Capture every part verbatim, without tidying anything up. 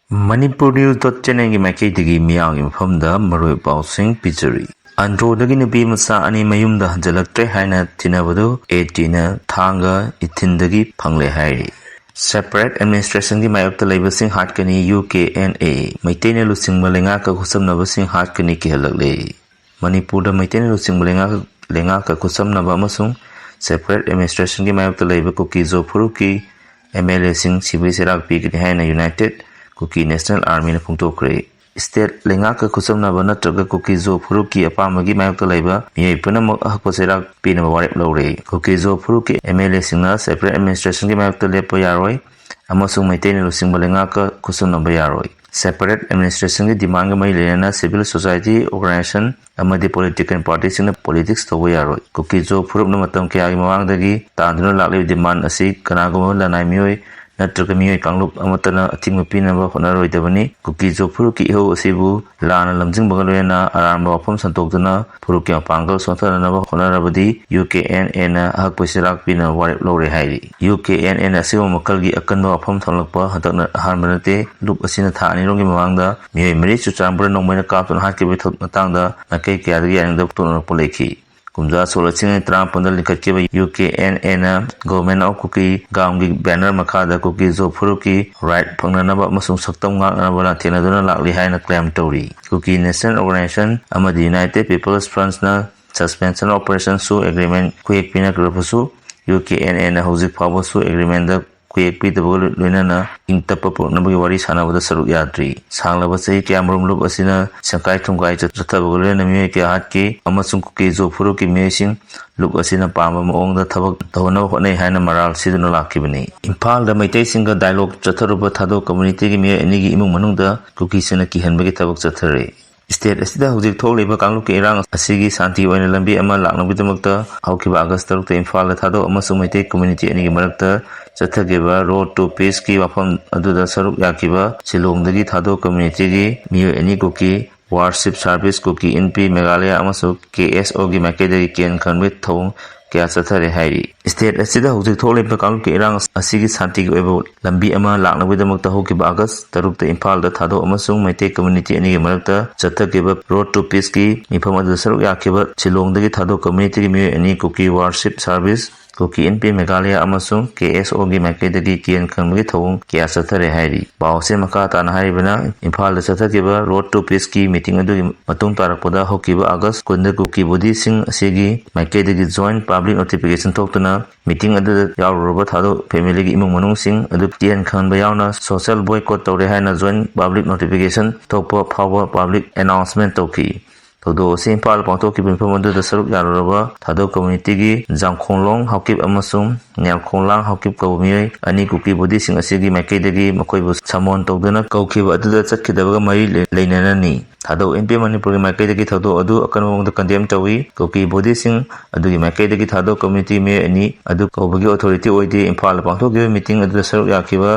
Manipur News dot channelꯒꯤ ꯃꯥꯏꯀꯩꯗꯒꯤ ꯃꯤꯌꯥꯝꯒꯤ ꯃꯐꯝꯗ ꯃꯔꯨꯑꯣꯏꯕ ꯄꯥꯎꯁꯤꯡ ꯄꯤꯖꯔꯤ꯫ ꯑꯟꯗ꯭ꯔꯣꯗꯒꯤ ꯅꯨꯄꯤ ꯃꯆꯥ ꯑꯅꯤ ꯃꯌꯨꯝꯗ ꯍꯟꯖꯤꯜꯂꯛꯇ꯭ꯔꯦ ꯍꯥꯏꯅ ꯊꯤꯅꯕꯗꯨ ATꯅ ꯊꯥꯡꯒ ꯏꯊꯤꯟꯗꯒꯤ ꯐꯪꯂꯦ ꯍꯥꯏꯔꯤ꯫ Separate administrationꯒꯤ ꯃꯥꯌꯣꯛꯇ ꯂꯩꯕꯁꯤꯡ ꯍꯥꯠꯀꯅꯤ UKNA꯫ ꯃꯩꯇꯩꯅ ꯂꯨꯆꯤꯡꯕ ꯂꯩꯉꯥꯛꯀ ꯈꯨꯠꯁꯝꯅꯕꯁꯤꯡ ꯍꯥꯠꯀꯅꯤ ꯀꯤꯍꯜꯂꯛꯂꯦ꯫ ꯃꯅꯤꯄꯨꯔꯗ ꯃꯩꯇꯩꯅ ꯂꯨꯆꯤꯡꯕ ꯂꯩꯉꯥꯛ, ꯂꯩꯉꯥꯛꯀ ꯈꯨꯠꯁꯝꯅꯕ ꯑꯃꯁꯨꯡ Separate administrationꯒꯤ ꯃꯥꯌꯣꯛꯇ ꯂꯩꯕ ꯀꯨꯀꯤ ꯖꯣ ꯐꯨꯔꯨꯞꯀꯤ MLAꯁꯤꯡ ꯁꯤꯕꯤꯜ ꯆꯩꯔꯥꯛ ꯄꯤꯒꯅꯤ ꯍꯥꯏꯅ United Kuki National Armyꯅ ꯐꯣꯡꯗꯣꯛꯈ꯭ꯔꯦ꯫ State ꯂꯩꯉꯥꯛꯀ ꯈꯨꯠꯁꯝꯅꯕ ꯅꯠꯇ꯭ꯔꯒ ꯀꯨꯀꯤ ꯖꯣ ꯐꯨꯔꯨꯞꯀꯤ ꯑꯄꯥꯝꯕꯒꯤ ꯃꯥꯌꯣꯛꯇ ꯂꯩꯕ ꯃꯤꯑꯣꯏ ꯄꯨꯝꯅꯃꯛ ꯑꯍꯛꯄ ꯆꯩꯔꯥꯛ ꯄꯤꯅꯕ ꯋꯥꯔꯦꯞ ꯂꯧꯔꯦ꯫ ꯀꯨꯀꯤ ꯖꯣ ꯐꯨꯔꯨꯞꯀꯤ MLAꯁꯤꯡꯅ Separate administrationꯒꯤ ꯃꯥꯌꯣꯛꯇ ꯂꯦꯞꯄ ꯌꯥꯔꯣꯏ ꯑꯃꯁꯨꯡ ꯃꯩꯇꯩꯅ ꯂꯨꯆꯤꯡꯕ ꯂꯩꯉꯥꯛꯀ ꯈꯨꯠꯁꯝꯅꯕ ꯌꯥꯔꯣꯏ꯫ Separate administrationꯒꯤ demandꯒ ꯃꯔꯤ ꯂꯩꯅꯅ civil society organisation ꯑꯃꯗꯤ political partyꯁꯤꯡꯅ politics ꯇꯧꯕ ꯌꯥꯔꯣꯏ꯫ ꯀꯨꯀꯤ ꯖꯣ ꯐꯨꯔꯨꯞꯅ ꯃꯇꯝ ꯀꯌꯥꯒꯤ ꯃꯃꯥꯡꯗꯒꯤ ꯇꯥꯟꯗꯨꯅ ꯂꯥꯛꯂꯤꯕ demand ꯑꯁꯤ ꯀꯅꯥꯒꯨꯝꯕ ꯂꯅꯥꯏ ꯃꯤꯑꯣꯏ ꯅꯠꯇ꯭ꯔꯒ ꯃꯤꯑꯣꯏ ꯀꯥꯡꯂꯨꯞ ꯑꯃꯠꯇꯅ ꯑꯊꯤꯡꯕ ꯄꯤꯅꯕ ꯍꯣꯠꯅꯔꯣꯏꯗꯕꯅꯤ꯫ ꯀꯨꯀꯤ ꯖꯣ ꯐꯨꯔꯨꯞꯀꯤ ꯏꯍꯧ ꯑꯁꯤꯕꯨ ꯂꯥꯟꯅ ꯂꯝꯖꯤꯡꯕꯒ ꯂꯣꯏꯅꯅ ꯑꯔꯥꯟꯕ ꯋꯥꯐꯝ ꯁꯟꯗꯣꯛꯇꯨꯅ ꯐꯨꯔꯨꯞꯀꯤ ꯃꯄꯥꯡꯒꯜ ꯁꯣꯟꯊꯅꯅꯕ ꯍꯣꯠꯅꯔꯕꯗꯤ UKNAꯅ ꯑꯍꯛꯄ ꯆꯩꯔꯥꯛ ꯄꯤꯅꯕ ꯋꯥꯔꯦꯞ ꯂꯧꯔꯦ ꯍꯥꯏꯔꯤ꯫ UKNAꯅ ꯑꯁꯤꯒꯨꯝꯕ ꯃꯈꯜꯒꯤ ꯑꯀꯟꯕ ꯋꯥꯐꯝ ꯊꯝꯂꯛꯄ ꯍꯟꯗꯛꯅ ꯑꯍꯥꯟꯕ ꯅꯠꯇꯦ꯫ ꯂꯨꯞ ꯑꯁꯤꯅ ꯊꯥ ꯑꯅꯤꯔꯣꯝꯒꯤ ꯃꯃꯥꯡꯗ ꯃꯤꯑꯣꯏ ꯃꯔꯤ ꯆꯨꯔꯆꯥꯟꯄꯨꯔꯗ ꯅꯣꯡꯃꯩꯅ ꯀꯥꯞꯇꯨꯅ ꯍꯥꯠꯈꯤꯕꯒꯤ ꯊꯧ-, ꯃꯇꯥꯡꯗ ꯃꯥꯏꯀꯩ ꯀꯌꯥꯗꯒꯤ ꯌꯥꯅꯤꯡꯗꯕ ꯐꯣꯡꯗꯣꯛꯅꯔꯛꯄ ꯂꯩꯈꯤ꯫ ꯀꯨꯝꯖꯥ ꯁꯣꯛ ꯂꯤꯁꯤꯡ ꯑꯅꯤ ꯇꯔꯥꯃꯥꯄꯟꯗ ꯂꯤꯡꯈꯠꯈꯤꯕ UKNAꯅ Government of Kuki Gaonꯒꯤ banner ꯃꯈꯥꯗ ꯀꯨꯀꯤ ꯖꯣ ꯐꯨꯔꯨꯞꯀꯤ right ꯐꯪꯅꯅꯕ ꯑꯃꯁꯨꯡ ꯁꯛꯇꯝ ꯉꯥꯛꯅꯅꯕ ꯂꯥꯟꯊꯦꯡꯅꯗꯨꯅ ꯂꯥꯛꯂꯤ ꯍꯥꯏꯅ claim ꯇꯧꯔꯤ꯫ Kuki National Organisation ꯑꯃꯗꯤ United People's Frontꯅ suspension operation ꯁꯨ agreement ꯈꯨꯌꯦꯛ ꯄꯤꯅꯈ꯭ꯔꯕꯁꯨ UKNAꯅ ꯍꯧꯖꯤꯛ ꯐꯥꯎꯕꯁꯨ agreementꯗ ꯈꯨꯌꯦꯛ ꯄꯤꯗꯕꯒ ꯂꯣꯏꯅꯅ ꯏꯪ ꯇꯞꯄ ꯄꯨꯔꯛꯅꯕꯒꯤ ꯋꯥꯔꯤ ꯁꯥꯟꯅꯕꯗ ꯁꯔꯨꯛ ꯌꯥꯗ꯭ꯔꯤ꯫ ꯁꯥꯡꯂꯕ ꯆꯍꯤ ꯀꯌꯥꯃꯔꯨꯝ ꯂꯨꯞ ꯑꯁꯤꯅ ꯁꯪꯀꯥꯏ ꯊꯨꯝꯀꯥꯏ ꯆꯠꯊꯕꯒ ꯂꯣꯏꯅꯅ ꯃꯤꯑꯣꯏ ꯀꯌꯥ ꯍꯥꯠꯈꯤ ꯑꯃꯁꯨꯡ ꯀꯨꯀꯤ ꯖꯣ ꯐꯨꯔꯨꯞꯀꯤ ꯃꯤꯑꯣꯏꯁꯤꯡ ꯂꯨꯞ ꯑꯁꯤꯅ ꯄꯥꯝꯕ ꯃꯑꯣꯡꯗ ꯊꯕꯛ ꯇꯧꯍꯟꯅꯕ ꯍꯣꯠꯅꯩ ꯍꯥꯏꯅ ꯃꯔꯥꯜ ꯁꯤꯗꯨꯅ ꯂꯥꯛꯈꯤꯕꯅꯤ꯫ ꯏꯝꯐꯥꯜꯗ ꯃꯩꯇꯩꯁꯤꯡꯒ dialogue ꯆꯠꯊꯔꯨꯕ ꯊꯥꯗꯣ communityꯒꯤ ꯃꯤꯑꯣꯏ ꯑꯅꯤꯒꯤ ꯏꯃꯨꯡ ꯃꯅꯨꯡꯗ ꯀꯨꯀꯤꯁꯤꯡꯅ ꯀꯤꯍꯟꯕꯒꯤ ꯊꯕꯛ ꯆꯠꯊꯔꯦ꯫ State ꯑꯁꯤꯗ ꯍꯧꯖꯤꯛ ꯊꯣꯛꯂꯤꯕ ꯀꯥꯡꯂꯨꯞꯀꯤ ꯏꯔꯥꯡ ꯑꯁꯤꯒꯤ ꯁꯥꯟꯇꯤ ꯑꯣꯏꯅ ꯂꯝꯕꯤ ꯑꯃ ꯂꯥꯛꯅꯕꯒꯤꯗꯃꯛꯇ ꯍꯧꯈꯤꯕ August ꯇꯔꯨꯛꯇ ꯏꯝꯐꯥꯜꯗ ꯊꯥꯗꯣ ꯑꯃꯁꯨꯡ ꯃꯩꯇꯩ community ꯑꯅꯤꯒꯤ ꯃꯔꯛꯇ ꯆꯠꯊꯈꯤꯕ Road to Peaceꯀꯤ ꯋꯥꯐꯝ ꯑꯗꯨꯗ ꯁꯔꯨꯛ ꯌꯥꯈꯤꯕ ꯁꯤꯂꯣꯡꯗꯒꯤ ꯊꯥꯗꯣ communityꯒꯤ ꯃꯤꯑꯣꯏ ꯑꯅꯤ ꯀꯨꯀꯤ Worship Service Kuki Inpi Meghalaya ꯑꯃꯁꯨꯡ KSOꯒꯤ ꯃꯥꯏꯀꯩꯗꯒꯤ ꯀꯦꯟ ꯈꯟꯕꯒꯤ ꯊꯧꯑꯣꯡ ꯀꯌꯥ ꯆꯠꯊꯔꯦ ꯍꯥꯏꯔꯤ꯫ ꯁ꯭ꯇꯦꯠ ꯑꯁꯤꯗ ꯍꯧꯖꯤꯛ ꯊꯣꯛꯂꯤꯕ ꯀꯥꯡꯂꯨꯞꯀꯤ ꯏꯔꯥꯡ ꯑꯁꯤꯒꯤ ꯁꯥꯟꯇꯤꯒꯤ ꯑꯣꯏꯕ ꯂꯝꯕꯤ ꯑꯃ ꯂꯥꯛꯅꯕꯒꯤꯗꯃꯛꯇ ꯍꯧꯈꯤꯕ ꯑꯥꯒꯁ ꯇꯔꯨꯛꯇ ꯏꯝꯐꯥꯜꯗ ꯊꯥꯗꯧ ꯑꯃꯁꯨꯡ ꯃꯩꯇꯩ ꯀꯝꯃ꯭ꯌꯨꯅꯤꯇꯤ ꯑꯅꯤꯒꯤ ꯃꯔꯛꯇ ꯆꯠꯊꯈꯤꯕ Road to Peaceꯀꯤ ꯃꯤꯐꯝ ꯑꯗꯨꯗ ꯁꯔꯨꯛ ꯌꯥꯈꯤꯕ ꯁꯤꯂꯣꯡꯗꯒꯤ ꯊꯥꯗꯧ ꯀꯝꯃ꯭ꯌꯨꯅꯤꯇꯤꯒꯤ ꯃꯤꯑꯣꯏ ꯑꯅꯤ, ꯀꯨꯀꯤ ꯋꯥꯔꯁꯤꯞ ꯁꯥꯔꯚꯤꯁ, ꯀꯨꯀꯤ ꯏꯟ ꯄꯦ ꯃꯦꯘꯥꯂꯌꯥ ꯑꯃꯁꯨꯡ ꯀꯦ ꯑꯦꯁ ꯑꯣꯒꯤ ꯃꯥꯏꯀꯩꯗꯒꯤ ꯀꯤꯌꯟ ꯈꯟꯕꯒꯤ ꯊꯧꯑꯣꯡ ꯀꯌꯥ ꯆꯠꯊꯔꯦ ꯍꯥꯏꯔꯤ꯫ ꯄꯥꯎ ꯑꯁꯤ ꯃꯈꯥ ꯇꯥꯅ ꯍꯥꯏꯔꯤꯕꯅ, ꯏꯝꯐꯥꯜꯗ ꯆꯠꯊꯈꯤꯕ Road to Peaceꯀꯤ ꯃꯤꯇꯤꯡ ꯑꯗꯨꯒꯤ ꯃꯇꯨꯡ ꯇꯥꯔꯛꯄꯗ ꯍꯧꯈꯤꯕ ꯑꯥꯒꯁ ꯀꯨꯟꯗ ꯀꯨꯀꯤ ꯕꯣꯗꯤꯁꯤꯡ ꯑꯁꯤꯒꯤ ꯃꯥꯏꯀꯩꯗꯒꯤ joint public notification ꯊꯣꯛꯇꯨꯅ ꯃꯤꯇꯤꯡ ꯑꯗꯨꯗ ꯌꯥꯎꯔꯨꯔꯕ ꯊꯥꯗꯧ ꯐꯦꯃꯤꯂꯤꯒꯤ ꯏꯃꯨꯡ ꯃꯅꯨꯡꯁꯤꯡ ꯑꯗꯨ ꯀꯤꯍꯟ ꯈꯪꯍꯟꯕ ꯌꯥꯎꯅ social boycott ꯇꯧꯔꯦ ꯍꯥꯏꯅ joint public notification ꯊꯣꯛꯄ ꯐꯥꯎꯕ public announcement ꯇꯧꯈꯤ꯫ ꯊꯧꯗꯣꯛ ꯑꯁꯤ ꯏꯝꯐꯥꯜꯗ ꯄꯥꯡꯊꯣꯛꯈꯤꯕ ꯃꯤꯐꯝ ꯑꯗꯨꯗ ꯁꯔꯨꯛ ꯌꯥꯔꯨꯔꯕ ꯊꯥꯗꯧ ꯀꯝꯃ꯭ꯌꯨꯅꯤꯇꯤꯒꯤ ꯖꯥꯡꯈꯣꯡꯂꯣꯡ ꯍꯥꯎꯀꯤꯞ ꯑꯃꯁꯨꯡ ꯅꯤꯌꯥꯜꯈꯣꯡꯂꯥꯡ ꯍꯥꯎꯀꯤꯞ ꯀꯧꯕ ꯃꯤꯑꯣꯏ ꯑꯅꯤ ꯀꯨꯀꯤ ꯕꯣꯗꯤꯁꯤꯡ ꯑꯁꯤꯒꯤ ꯃꯥꯏꯀꯩꯗꯒꯤ ꯃꯈꯣꯏꯕꯨ summon ꯇꯧꯗꯨꯅ ꯀꯧꯈꯤꯕ ꯑꯗꯨꯗ ꯆꯠꯈꯤꯗꯕꯒ ꯃꯔꯤ ꯂꯩ-, ꯂꯩꯅꯅꯅꯤ꯫ ꯊꯥꯗꯧ ꯏꯟ ꯄꯦ ꯃꯅꯤꯄꯨꯔꯒꯤ ꯃꯥꯏꯀꯩꯗꯒꯤ ꯊꯧꯗꯣꯛ ꯑꯗꯨ ꯑꯀꯟꯕ ꯃꯑꯣꯡꯗ condemn ꯇꯧꯏ꯫ ꯀꯨꯀꯤ ꯕꯣꯗꯤꯁꯤꯡ ꯑꯗꯨꯒꯤ ꯃꯥꯏꯀꯩꯗꯒꯤ ꯊꯥꯗꯧ ꯀꯝꯃ꯭ꯌꯨꯅꯤꯇꯤ ꯃꯤꯑꯣꯏ ꯑꯅꯤ ꯑꯗꯨ ꯀꯧꯕꯒꯤ authority ꯑꯣꯏꯗꯦ꯫ ꯏꯝꯐꯥꯜꯗ ꯄꯥꯡꯊꯣꯛꯈꯤꯕ ꯃꯤꯇꯤꯡ ꯑꯗꯨꯗ ꯁꯔꯨꯛ ꯌꯥꯈꯤꯕ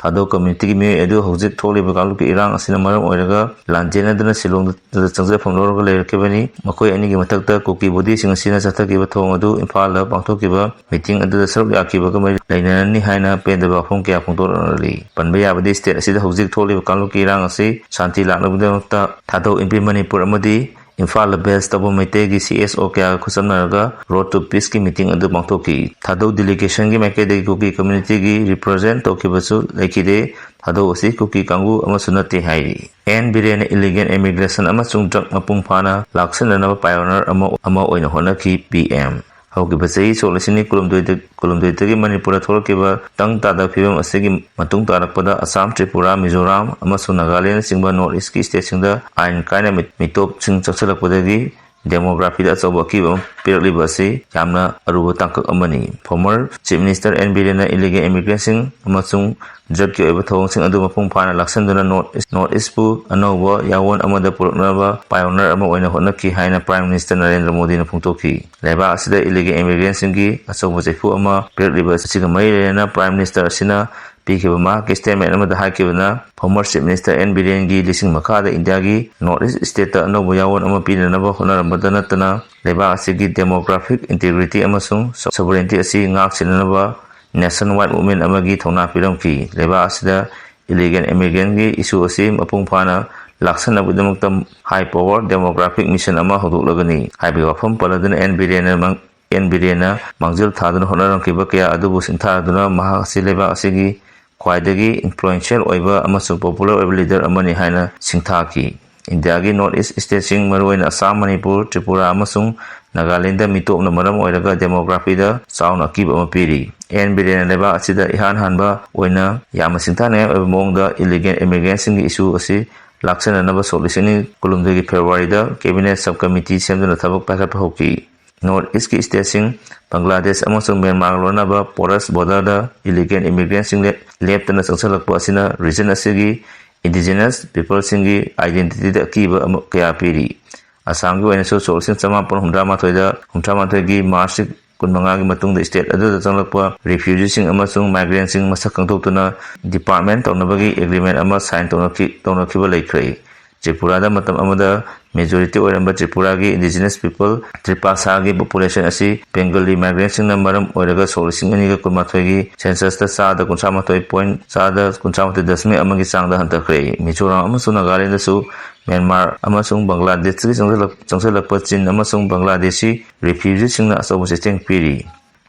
ꯊꯥꯗꯧ ꯀꯝꯃ꯭ꯌꯨꯅꯤꯇꯤꯒꯤ ꯃꯤꯑꯣꯏ ꯑꯗꯨ ꯍꯧꯖꯤꯛ ꯊꯣꯛꯂꯤꯕ ꯀꯥꯡꯂꯨꯞꯀꯤ ꯏꯔꯥꯡ ꯑꯁꯤꯅ ꯃꯔꯝ ꯑꯣꯏꯔꯒ ꯂꯥꯟꯖꯦꯟꯅꯗꯨꯅ ꯁꯤꯂꯣꯡꯗ ꯆꯪꯖꯐꯝ ꯂꯧꯔꯒ ꯂꯩꯔꯛꯈꯤꯕꯅꯤ꯫ ꯃꯈꯣꯏ ꯑꯅꯤꯒꯤ ꯃꯊꯛꯇ ꯀꯨꯀꯤ ꯕꯣꯗꯤꯁꯤꯡ ꯑꯁꯤꯅ ꯆꯠꯊꯈꯤꯕ ꯊꯧꯑꯣꯡ ꯑꯗꯨ ꯏꯝꯐꯥꯜꯗ ꯄꯥꯡꯊꯣꯛꯈꯤꯕ ꯃꯤꯇꯤꯡ ꯑꯗꯨꯗ ꯁꯔꯨꯛ ꯌꯥꯈꯤꯕꯒ ꯃꯔꯤ ꯂꯩꯅꯔꯅꯤ ꯍꯥꯏꯅ ꯄꯦꯟꯗꯕ ꯋꯥꯐꯝ ꯀꯌꯥ ꯐꯣꯡꯗꯣꯔꯛꯂꯤ꯫ ꯄꯟꯕ ꯌꯥꯕꯗꯤ, ꯁ꯭ꯇꯦꯠ ꯑꯁꯤꯗ ꯍꯧꯖꯤꯛ ꯊꯣꯛꯂꯤꯕ ꯀꯥꯡꯂꯨꯞꯀꯤ ꯏꯔꯥꯡ ꯑꯁꯤ ꯁꯥꯟꯇꯤ ꯂꯥꯛꯅꯕꯒꯤꯗꯃꯛꯇ ꯊꯥꯗꯧ ꯏꯟ ꯄꯦ ꯃꯅꯤꯄꯨꯔ ꯑꯃꯗꯤ ꯏꯝꯐꯥꯜꯗ base ꯇꯧꯕ ꯃꯩꯇꯩꯒꯤ ꯁꯤ ꯑꯦꯁ ꯑꯣ ꯀꯌꯥꯒ ꯈꯨꯠꯁꯝꯅꯔꯒ Road to Peaceꯀꯤ ꯃꯤꯇꯤꯡ ꯑꯗꯨ ꯄꯥꯡꯊꯣꯛꯈꯤ꯫ ꯊꯥꯗꯧ delegationꯒꯤ ꯃꯥꯏꯀꯩꯗꯒꯤ ꯀꯨꯀꯤ communityꯒꯤ represent ꯇꯧꯈꯤꯕꯁꯨ ꯂꯩꯈꯤꯗꯦ꯫ ꯊꯥꯗꯧ ꯑꯁꯤ ꯀꯨꯀꯤ ꯀꯥꯡꯕꯨ ꯑꯃꯁꯨ ꯅꯠꯇꯦ ꯍꯥꯏꯔꯤ꯫ ꯑꯦꯟ ꯕꯤꯔꯦꯟꯅ illegal immigration ꯑꯃꯁꯨꯡ drug ꯃꯄꯨꯡ ꯐꯥꯅ ꯂꯥꯛꯁꯤꯟꯅꯅꯕ pioneer ꯑꯃ, ꯑꯃ ꯑꯣꯏꯅ ꯍꯣꯠꯅꯈꯤ꯫ P M. ꯍꯧꯈꯤꯕ ꯆꯍꯤ ꯁꯣꯛ ꯂꯤꯁꯤꯡ ꯑꯅꯤ ꯀꯨꯟꯍꯨꯝꯗꯣꯏꯗ, ꯀꯨꯟꯍꯨꯝꯗꯣꯏꯗꯒꯤ ꯃꯅꯤꯄꯨꯔꯗ ꯊꯣꯛꯂꯛꯈꯤꯕ ꯇꯪ ꯇꯥꯗꯕ ꯐꯤꯕꯝ ꯑꯁꯤꯒꯤ ꯃꯇꯨꯡ ꯇꯥꯔꯛꯄꯗ ꯑꯁꯥꯝ, ꯇ꯭ꯔꯤꯄꯨꯔꯥ, ꯃꯤꯖꯣꯔꯥꯝ ꯑꯃꯁꯨꯡ ꯅꯥꯒꯥꯂꯦꯟꯗꯅꯆꯤꯡꯕ North Eastꯀꯤ stateꯁꯤꯡꯗ ꯑꯥꯏꯟ ꯀꯥꯏꯅ ꯃꯤ-, ꯃꯤꯇꯣꯞꯁꯤꯡ ꯆꯪꯁꯤꯜꯂꯛꯄꯗꯒꯤ demographyꯗ ꯑꯆꯧꯕ ꯑꯀꯤꯕ ꯑꯃ ꯄꯤꯔꯛꯂꯤꯕ ꯑꯁꯤ ꯌꯥꯝꯅ ꯑꯔꯨꯕ ꯇꯥꯡꯀꯛ ꯑꯃꯅꯤ꯫ Former Chief Minister ꯑꯦꯟ ꯕꯤꯔꯦꯟꯅ illegal immigrantꯁꯤꯡ ꯑꯃꯁꯨꯡ drugꯀꯤ ꯑꯣꯏꯕ ꯊꯧꯑꯣꯡꯁꯤꯡ ꯑꯗꯨ ꯃꯄꯨꯡ ꯐꯥꯅ ꯂꯥꯛꯁꯤꯟꯗꯨꯅ North East, North Eastꯄꯨ ꯑꯅꯧꯕ ꯌꯥꯑꯣꯟ ꯑꯃꯗ ꯄꯨꯔꯛꯅꯕ pioneer ꯑꯃ ꯑꯣꯏꯅ ꯍꯣꯠꯅꯈꯤ ꯍꯥꯏꯅ Prime Minister ꯅꯔꯦꯟꯗ꯭ꯔ ꯃꯣꯗꯤꯅ ꯐꯣꯡꯗꯣꯛꯈꯤ꯫ ꯂꯩꯕꯥꯛ ꯑꯁꯤꯗ illegal immigrantꯁꯤꯡꯒꯤ ꯑꯆꯧꯕ ꯆꯩꯐꯨ ꯑꯃ ꯄꯤꯔꯛꯂꯤꯕ ꯑꯁꯤꯒ ꯃꯔꯤ ꯂꯩꯅꯅ Prime Minister ꯑꯁꯤꯅ ꯄꯤꯈꯤꯕ ꯃꯍꯥꯛꯀꯤ statement ꯑꯃꯗ ꯍꯥꯏꯈꯤꯕꯅ, former Chief Minister ꯑꯦꯟ ꯕꯤꯔꯦꯟꯒꯤ ꯂꯤꯁꯤꯡ ꯃꯈꯥꯗ ꯏꯟꯗꯤꯌꯥꯒꯤ North East state ꯑꯅꯧꯕ ꯌꯥꯑꯣꯟ ꯑꯃ ꯄꯤꯅꯅꯕ ꯍꯣꯠꯅꯔꯝꯕꯗ ꯅꯠꯇꯅ, ꯂꯩꯕꯥꯛ ꯑꯁꯤꯒꯤ demographic integrity ꯑꯃꯁꯨꯡ sovereignty ꯑꯁꯤ ꯉꯥꯛ ꯁꯦꯟꯅꯅꯕ nationwide movement ꯑꯃꯒꯤ ꯊꯧꯅꯥ ꯄꯤꯔꯝꯈꯤ꯫ ꯂꯩꯕꯥꯛ ꯑꯁꯤꯗ illegal immigrantꯒꯤ issue ꯑꯁꯤ ꯃꯄꯨꯡ ꯐꯥꯅ ꯂꯥꯛꯁꯟꯅꯕꯒꯤꯗꯃꯛꯇ high power demographic mission ꯑꯃ ꯍꯧꯗꯣꯛꯂꯒꯅꯤ ꯍꯥꯏꯕꯒꯤ ꯋꯥꯐꯝ ꯄꯜꯂꯗꯨꯅ ꯑꯦꯟ ꯕꯤꯔꯦꯟꯅ ꯃꯥꯡ-, ꯑꯦꯟ ꯕꯤꯔꯦꯟꯅ ꯃꯥꯡꯖꯤꯜ ꯊꯥꯗꯨꯅ ꯍꯣꯠꯅꯔꯝꯈꯤꯕ ꯀꯌꯥ ꯑꯗꯨꯕꯨ ꯁꯤꯡꯊꯥꯗꯨꯅ ꯃꯍꯥꯛ ꯑꯁꯤ ꯂꯩꯕꯥꯛ ꯑꯁꯤꯒꯤ ꯈ꯭ꯋꯥꯏꯗꯒꯤ influential ꯑꯣꯏꯕ ꯑꯃꯁꯨꯡ popular ꯑꯣꯏꯕ leader ꯑꯃꯅꯤ ꯍꯥꯏꯅ ꯁꯤꯡꯊꯥꯈꯤ꯫ ꯏꯟꯗꯤꯌꯥꯒꯤ North East stateꯁꯤꯡ, ꯃꯔꯨꯑꯣꯏꯅ ꯑꯁꯥꯝ, ꯃꯅꯤꯄꯨꯔ, ꯇ꯭ꯔꯤꯄꯨꯔꯥ ꯑꯃꯁꯨꯡ ꯅꯥꯒꯥꯂꯦꯟꯗ ꯃꯤꯇꯣꯞꯅ ꯃꯔꯝ ꯑꯣꯏꯔꯒ demographyꯗ ꯆꯥꯎꯅ ꯑꯀꯤꯕ ꯑꯃ ꯄꯤꯔꯤ꯫ ꯑꯦꯟ ꯕꯤꯔꯦꯟꯅ ꯂꯩꯕꯥꯛ ꯑꯁꯤꯗ ꯏꯍꯥꯟ ꯍꯥꯟꯕ ꯑꯣꯏꯅ ꯌꯥꯝꯅ ꯁꯤꯡꯊꯥꯅꯤꯡꯉꯥꯏ ꯑꯣꯏꯕ ꯃꯑꯣꯡꯗ illegal immigrantꯁꯤꯡꯒꯤ issue ꯑꯁꯤ ꯂꯥꯛꯁꯟꯅꯅꯕ ꯁꯣꯛ ꯂꯤꯁꯤꯡ ꯑꯅꯤ ꯀꯨꯟꯍꯨꯝꯗꯣꯏꯒꯤ Februaryꯗ cabinet subcommittee ꯁꯦꯝꯗꯨꯅ ꯊꯕꯛ ꯄꯥꯏꯈꯠꯄ ꯍꯧꯈꯤ꯫ North Eastꯀꯤ stateꯁꯤꯡ, ꯕꯪꯒ꯭ꯂꯥꯗꯦꯁ ꯑꯃꯁꯨꯡ ꯃ꯭ꯌꯥꯟꯃꯥꯔꯒ ꯂꯣꯏꯅꯕ porous borderꯗ illegal immigrantꯁꯤꯡ ꯂꯦꯞ-, ꯂꯦꯞꯇꯅ ꯆꯪꯁꯤꯜꯂꯛꯄ ꯑꯁꯤꯅ region ꯑꯁꯤꯒꯤ indigenous peopleꯁꯤꯡꯒꯤ identityꯗ ꯑꯀꯤꯕ ꯑꯃ ꯀꯌꯥ ꯄꯤꯔꯤ꯫ ꯑꯁꯥꯝꯒꯤ ꯑꯣꯏꯅꯁꯨ ꯁꯣꯛ ꯂꯤꯁꯤꯡ ꯆꯃꯥꯄꯟ ꯍꯨꯝꯗ꯭ꯔꯥ ꯃꯥꯊꯣꯏꯗ, ꯍꯨꯝꯗ꯭ꯔꯥ ꯃꯥꯊꯣꯏꯒꯤ March ꯀꯨꯟꯃꯉꯥꯒꯤ ꯃꯇꯨꯡꯗ state ꯑꯗꯨꯗ ꯆꯪꯂꯛꯄ refugeeꯁꯤꯡ ꯑꯃꯁꯨꯡ migrantꯁꯤꯡ ꯃꯁꯛ ꯈꯪꯗꯣꯛꯇꯨꯅ department ꯇꯧꯅꯕꯒꯤ agreement ꯑꯃ sign ꯇꯧꯅꯈꯤ-, ꯇꯧꯅꯈꯤꯕ ꯂꯩꯈ꯭ꯔꯦ꯫ ꯇ꯭ꯔꯤꯄꯨꯔꯥꯗ ꯃꯇꯝ ꯑꯃꯗ majority ꯑꯣꯏꯔꯝꯕ ꯇ꯭ꯔꯤꯄꯨꯔꯥꯒꯤ indigenous people ꯇ꯭ꯔꯤꯄꯥꯁꯥꯒꯤ population ꯑꯁꯤ Bengali migrantꯁꯤꯡꯅ ꯃꯔꯝ ꯑꯣꯏꯔꯒ ꯁꯣꯛ ꯂꯤꯁꯤꯡ ꯑꯅꯤꯒ ꯀꯨꯟꯃꯥꯊꯣꯏꯒꯤ censusꯇ ꯆꯥꯗ ꯀꯨꯟꯊ꯭ꯔꯥ ꯃꯥꯊꯣꯏ point, ꯆꯥꯗ ꯀꯨꯟꯊ꯭ꯔꯥ ꯃꯥꯊꯣꯏ ꯗꯁꯃꯤꯛ ꯑꯃꯒꯤ ꯆꯥꯡꯗ ꯍꯟꯊꯈ꯭ꯔꯦ꯫ ꯃꯤꯖꯣꯔꯥꯝ ꯑꯃꯁꯨꯡ ꯅꯥꯒꯥꯂꯦꯟꯗꯁꯨ ꯃ꯭ꯌꯥꯟꯃꯥꯔ ꯑꯃꯁꯨꯡ ꯕꯪꯒ꯭ꯂꯥꯗꯦꯁꯇꯒꯤ ꯆꯪꯁꯤꯜꯂꯛ-, ꯆꯪꯁꯤꯜꯂꯛꯄ ꯆꯤꯟ ꯑꯃꯁꯨꯡ ꯕꯪꯒ꯭ꯂꯥꯗꯦꯁꯤ refugeeꯁꯤꯡꯅ ꯑꯆꯧꯕ ꯆꯩꯊꯦꯡ ꯄꯤꯔꯤ꯫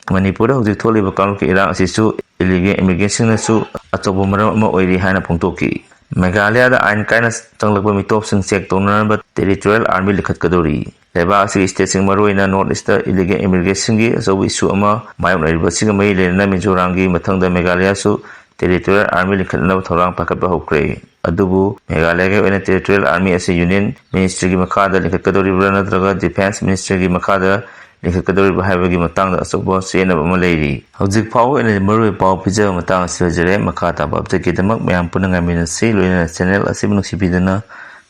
ꯃꯅꯤꯄꯨꯔꯗ ꯍꯧꯖꯤꯛ ꯊꯣꯛꯂꯤꯕ ꯀꯥꯡꯂꯨꯞꯀꯤ ꯏꯔꯥꯡ ꯑꯁꯤꯁꯨ illegal immigrantꯁꯤꯡꯅꯁꯨ ꯑꯆꯧꯕ ꯃꯔꯝ ꯑꯃ ꯑꯣꯏꯔꯤ ꯍꯥꯏꯅ ꯐꯣꯡꯗꯣꯛꯈꯤ꯫ ꯃꯦꯘꯥꯂꯌꯥꯗ ꯑꯥꯏꯟ ꯀꯥꯏꯅ ꯆꯪꯂꯛꯄ ꯃꯤꯇꯣꯞꯁꯤꯡ check ꯇꯧꯅꯅꯕ territorial army ꯂꯤꯡꯈꯠꯀꯗꯧꯔꯤ꯫ ꯂꯩꯕꯥꯛ ꯑꯁꯤꯒꯤ stateꯁꯤꯡ, ꯃꯔꯨꯑꯣꯏꯅ North Eastꯇ illegal immigrantꯁꯤꯡꯒꯤ ꯑꯆꯧꯕ issue ꯑꯃ ꯃꯥꯌꯣꯛꯅꯔꯤꯕ ꯑꯁꯤꯒ ꯃꯔꯤ ꯂꯩꯅꯅ ꯃꯤꯖꯣꯔꯥꯝꯒꯤ ꯃꯊꯪꯗ ꯃꯦꯘꯥꯂꯌꯥꯁꯨ territorial army ꯂꯤꯡꯈꯠꯅꯕ ꯊꯧꯔꯥꯡ ꯄꯥꯏꯈꯠꯄ ꯍꯧꯈ꯭ꯔꯦ꯫ ꯑꯗꯨꯕꯨ ꯃꯦꯘꯥꯂꯌꯥꯒꯤ ꯑꯣꯏꯅ territorial army ꯑꯁꯤ Union Ministryꯒꯤ ꯃꯈꯥꯗ ꯂꯤꯡꯈꯠꯀꯗꯧꯔꯤꯕ꯭ꯔꯥ ꯅꯠꯇ꯭ꯔꯒ Defence Ministryꯒꯤ ꯃꯈꯥꯗ ꯂꯤꯡꯈꯠꯀꯗꯧꯔꯤꯕ꯭ꯔꯥ ꯍꯥꯏꯕꯒꯤ ꯃꯇꯥꯡꯗ ꯑꯆꯧꯕ ꯆꯦꯟꯅꯕ ꯑꯃ ꯂꯩꯔꯤ꯫ ꯍꯧꯖꯤꯛ ꯐꯥꯎꯕ ꯑꯣꯏꯅꯗꯤ ꯃꯔꯨꯑꯣꯏꯕ ꯄꯥꯎ ꯄꯤꯖꯕ ꯃꯇꯥꯡ ꯑꯁꯤ ꯑꯣꯏꯖꯔꯦ꯫ ꯃꯈꯥ ꯇꯥꯕ updateꯀꯤꯗꯃꯛ ꯃꯌꯥꯝ ꯄꯨꯟꯅ ꯉꯥꯏꯃꯤꯟꯅꯁꯤ꯫ ꯂꯣꯏꯅꯅ channel ꯑꯁꯤꯕꯨ ꯅꯨꯡꯁꯤꯕꯤꯗꯨꯅ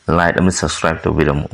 like ꯑꯃꯗꯤ subscribe ꯇꯧꯕꯤꯔꯝꯃꯨ꯫